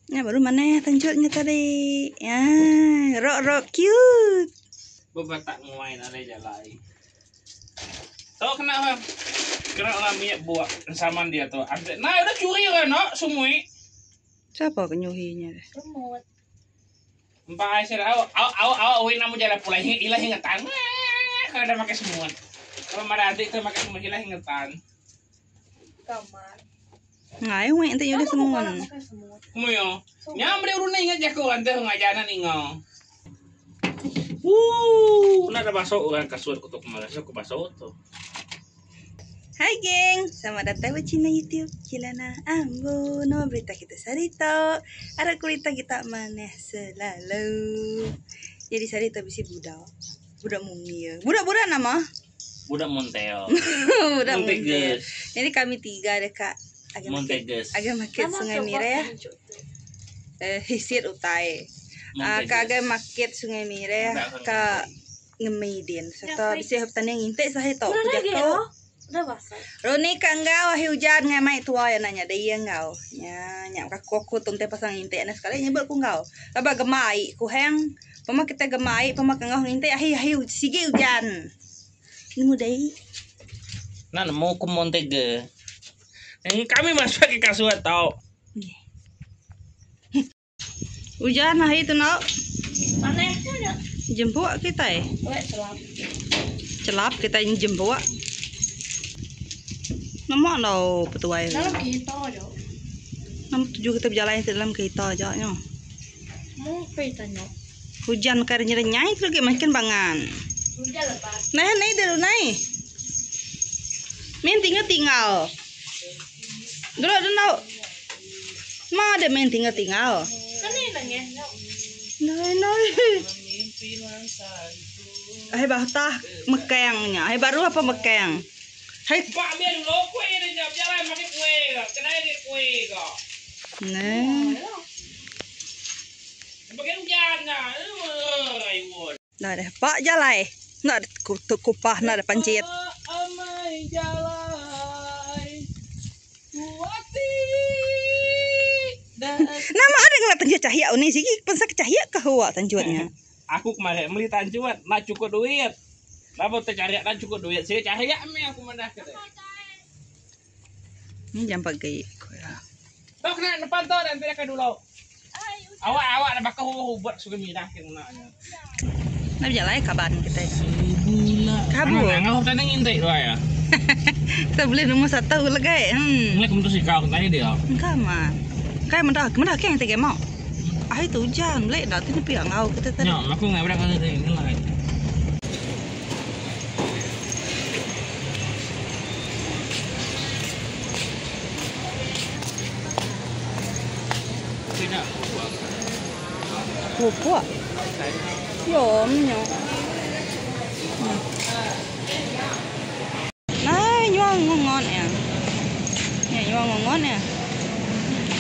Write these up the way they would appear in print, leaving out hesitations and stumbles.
Nya baru manah tanjutnya tadi. Ya, rok-rok cute. Bebatak nguai nadai jalai. Tu kena orang. Kena orang minyak buak saman dia tu. Ante nah udah curi orang no sumui. Siapa ke nyuhi nya deh? Semut. Empai sida au au au au wi namu jalai pulai ilah ingetan. Kalau dah pakai semut. Kalau mada adik tu pakai semut ilah ingetan. Kamar. Ngai wek enti nyudah semun. Kuyo. Nya beri urun ingat jaku orang tu ngajar anak ninga. Woo, nak dah basuh orang kasut ku tu kemarin, so aku basuh tu. Hai geng, selamat datang ba channel YouTube Kilana Ambu. Nama berita kita sehari tu? Arap berita kita manah selalu. Jadi sehari tu bisi budak. Budak mungil. Budak-budak nama? Budak Monteo. Budak Monteo. Jadi kami tiga dekat agak market, agak market Sungai Mireh. Eh, hisit utai. Ka agak market Sungai Mireh ka ngemi din. Serta bisi petani ngintik sahi tu ku jaku. Roni ka enggau ahi ujan ngai mai tua iya nanya dei iya enggau. Nya nya ka aku tu enti pasal ngintik ne sekali nyebut ku enggau. Laban gema ai ku hang. Pema kitai gema ai pema ke enggau ngintik ahi ahi sigi ujan. Nemu dei. Enda nemu ku Montega. Kami masuk ke kasut tau. Ujan ahi tu enda. Aneh tu nya. Jempuk kitai. Wek celap. Celap kitai jempuk. Nama enggau petuai. Dalam kereta aja. Nama tuju kita bejalai dalam kereta aja nyo. Mung kereta nyo. Hujan kai renyai-renyai tu lagi makin bangan. Hujan lebat. Nai nai dulu nai. Min tinggal tinggal. Dulu dulu. Ma ada main tinggal tinggal. Kani nangis nyo. Nai nai. Hai bah tah mekang nya. Hai baru apa mekang. Hai. Pak biar dulu kuih dia jap jalan makan kuih ke. Kedai dia kuih ke. Nah. Bagian hujan dah. Nah deh pak jalai. Nak kupah nak ada pancit. Amai jalai. Tuati. Nama ada ngena tanjut cahaya ni sigi pensa ke cahaya ke huwa tanjutnya. Aku kemarin beli tanjut nak cukup duit. Lapa tercari nak cukup duit. Sigi cahaya mi aku madah ke. Ni jam pagi ko ya. Tok kena depan tu nanti akan dulu. Awak awak dah bakal hubat suka mirah ke nak nya. Nak berjalan kaban kita. Kabu. Ngau tanya ngintai tu ya. Kita beli nombor satu lagi. Mulai kemudian si kau tanya dia. Engkau mah. Kai mendah, mendah ke yang tiga mau. Ah itu hujan, beli dah tu ni pihak ngau kita tadi. Ya, aku nggak berani kali ini lah. Pupuk. Yom nyo. Nah, nyuang ngon ya. Ya, nyuang ngon ya.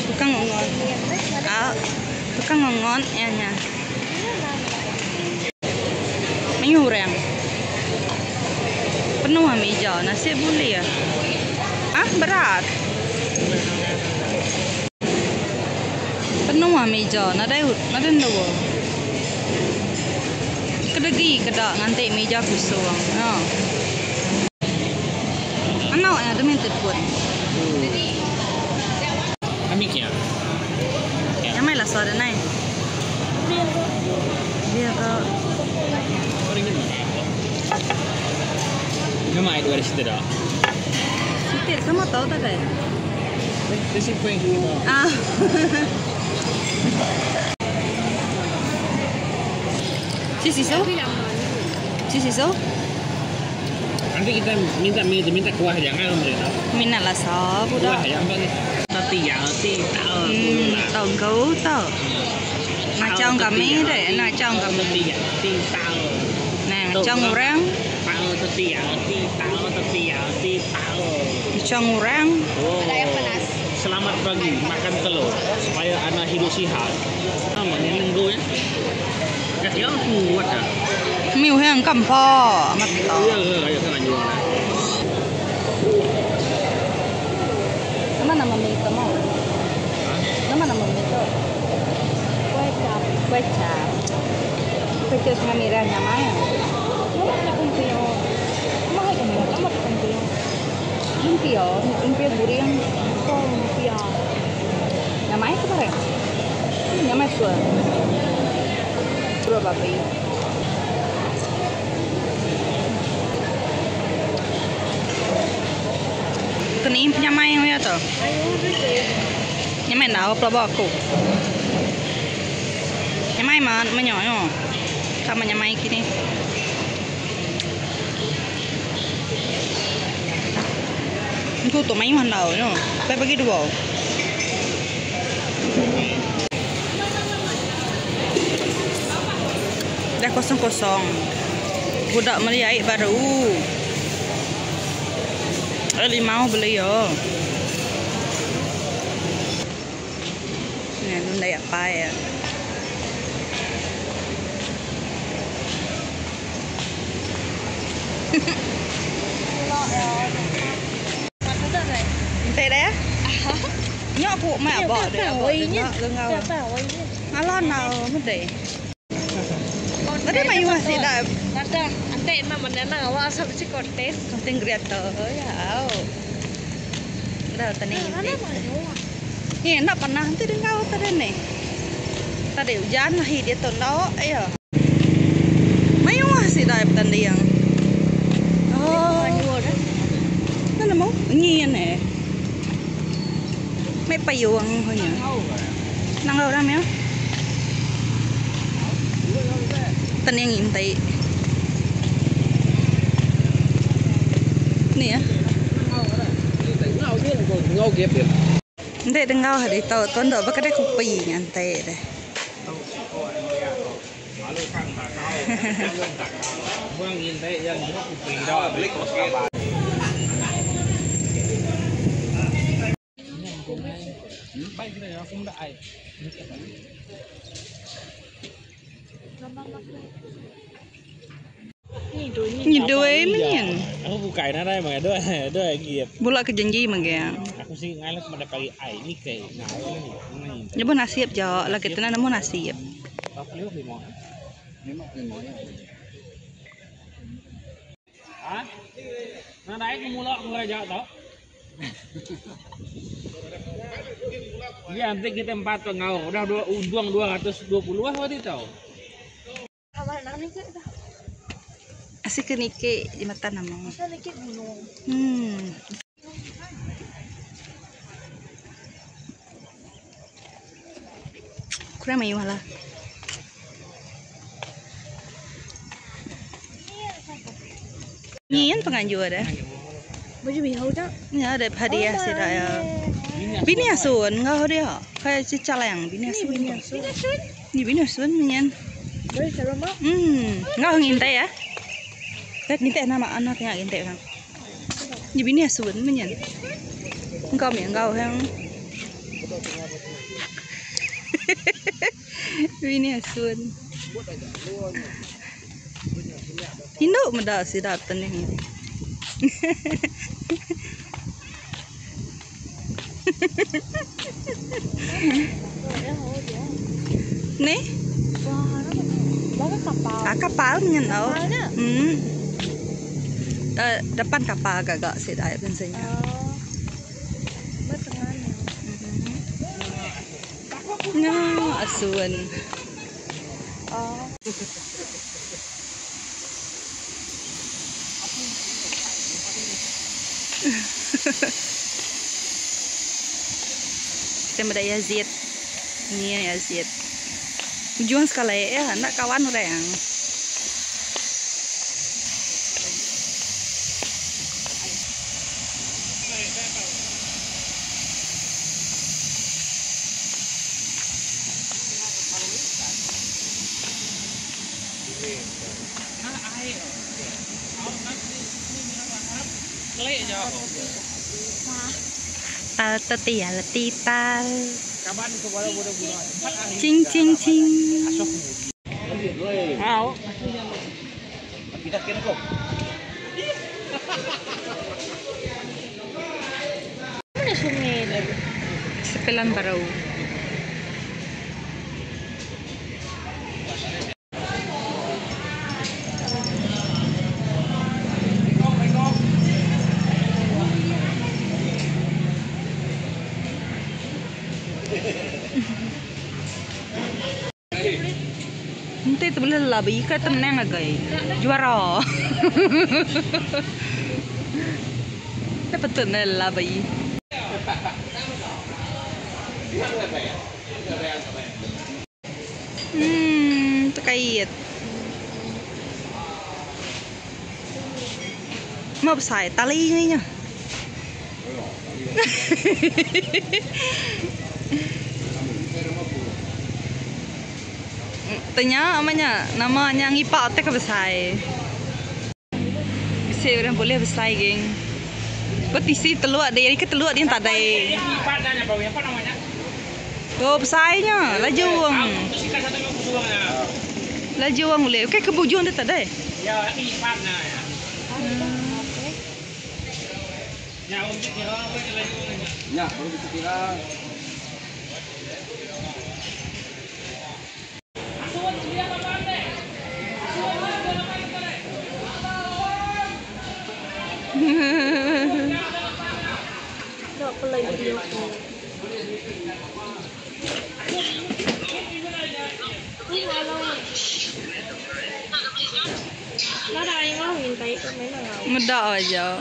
Tukang ngon. Ah, tukang ngon ya nya. Mayuh orang. Penuh ah meja. Nasib boleh ah. Ah, berat. Penuh ah meja. Nadai nadai endur. Kedegi keda nganti meja kusung. Ha. Anak nya demi telefon. Kami kia. Nyamai lah suara nai. Dia ke Memang itu ada situ dah. Situ sama tahu tak kan? This is point kita. Ah. Si so? Si so? Nanti kita minta minta minta kuah jangan mereka. Minat lah sah Kuah budak. jangan bagi. Tati ya, ti tahu. Tahu kau tahu. Macam kami deh, macam kami. Tati ya, ti tahu. Nah, macam orang, Tahu tati ya, ti tahu tati ya, ti tahu. macam orang. Oh. Selamat pagi, makan telur supaya anak hidup sihat. Sama ni minggu ya. Ya, ya kuat dah. Miu hang kampo, amat tahu. Ya, ya, ya, kan jual lah. Nama nama mi kamu. Nama nama mi tu. Baca. Kecil Sungai Mirah nyamai. Lumpia, lumpia guring. Lumpia. Nyamai ke barang? Nyamai suah. Perut babi. Keni penyamai iya tu. Nyamai enda pelaba aku. Nyamai mat menyo nyo. Sama nyamai kini. Engku tu mayuh andau nyo. Pai bagi dua. Dah kosong-kosong. Budak meli air baru. Air limau beli yo. Ni ndai apa ya. Ente deh. Nyok ku mai abak deh. Abak deh ngau. Alon nau mede. Tadi mai wah sida. Ada, ante na mana awak asal si konten. Konten creator ya. Dah tani. Ni nak pernah nanti dengar tadi ni. Tadi hujan lah dia tu nak ya. Mayuh sida tanding. Oh. Mana mau? Nyi ni. Mai payung punya. Nang dah ya. Tanding intai. Ni ya. Ente dengar hari tau tuan dok bakal kopi ngantai deh. Ni dua men. Aku buka ini ada emang dua dua giap. Bola ke janji mangga. Aku sih ngalah pada pagi ai ni ke ngau ni. Nyabu nasib jo, lah kita nak nemu nasib. Hah? Nah, naik ke mulak mulai jauh tau. Iya, nanti kita empat ngau. Udah dua untung 220 ah waktu itu. Asik ke nike jembatan nama. Kurang mayu lah. Ni yang penganjur ada. Baju bihau tak? Ni ada hadiah sih dah ya. Bini asun ngau dia. Kayak cicalang bini asun. Ni bini asun minyan. Boleh cara mak? Ngau ngintai ya. Lihat ngintai nama anak tengok ngintai kan. Ni bini asun minyan. Engkau mi engkau yang. Bini asun. Induk meda sida tening. Ni? Ah, kapal menyentuh. Depan kapal agak-agak sida biasanya. No, asun. Oh. Kita ada Yazid. Ini Yazid. Ujung sekali ya, nak kawan orang. Tal tetia leti tal. Cing cing cing. Mana sungai ni? Sepelan baru. Enti tu boleh labi ke tenang agai. Juara. Enda patut enda labi. Hmm, terkait. Mau besai tali ni nya. Tanya ama nya nama nya ngipa utai ke besai. Bisi orang boleh besai geng. Ba tisi teluk dia ke teluk dia tadai. Oh besai nya laju wang. Laju wang ulih. Okey ke bujung dia tadai. Meda aja.